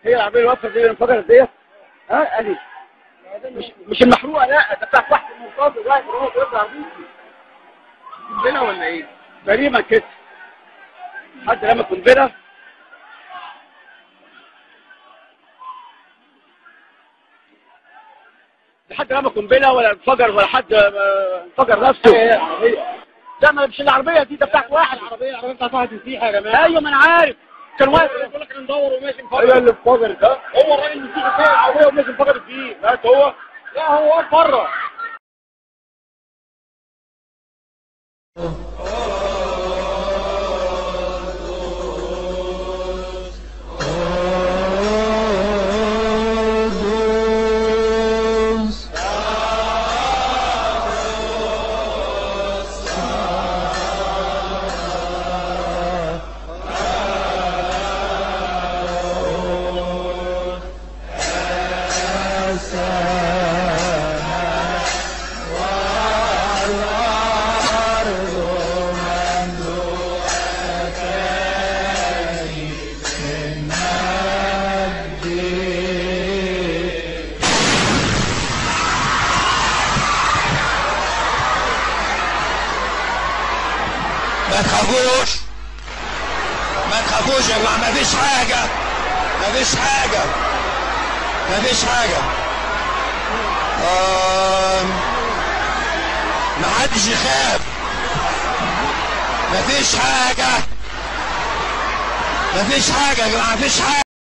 هي العربية اللي واقفة دي اللي انفجرت ديت؟ ها ادي مش المحروقه، لا ده بتاعت واحد منتظر واقف هو بيرد عربيته. قنبلة ولا ايه؟ تقريبا كده. حد رمى قنبلة. لا حد رمى قنبلة ولا انفجر ولا حد انفجر نفسه. لا ما مش العربية دي، ده بتاعت واحد. العربية بتاعت واحد مسيحي يا جماعة. ايوه ما انا عارف، كان واقف بيقول لك انا ندور وماشي انفجر. ايوه اللي انفجر ده هو الراجل المسيحي بتاع العربية وماشي انفجرت فيه. لا هو، لا هو واقف بره. ما تخافوش، ما تخافوش يا جماعة، مفيش حاجة، مفيش حاجة، مفيش حاجة. محدش يخاف، مفيش حاجة، مفيش حاجة يا جماعة، مفيش حاجة.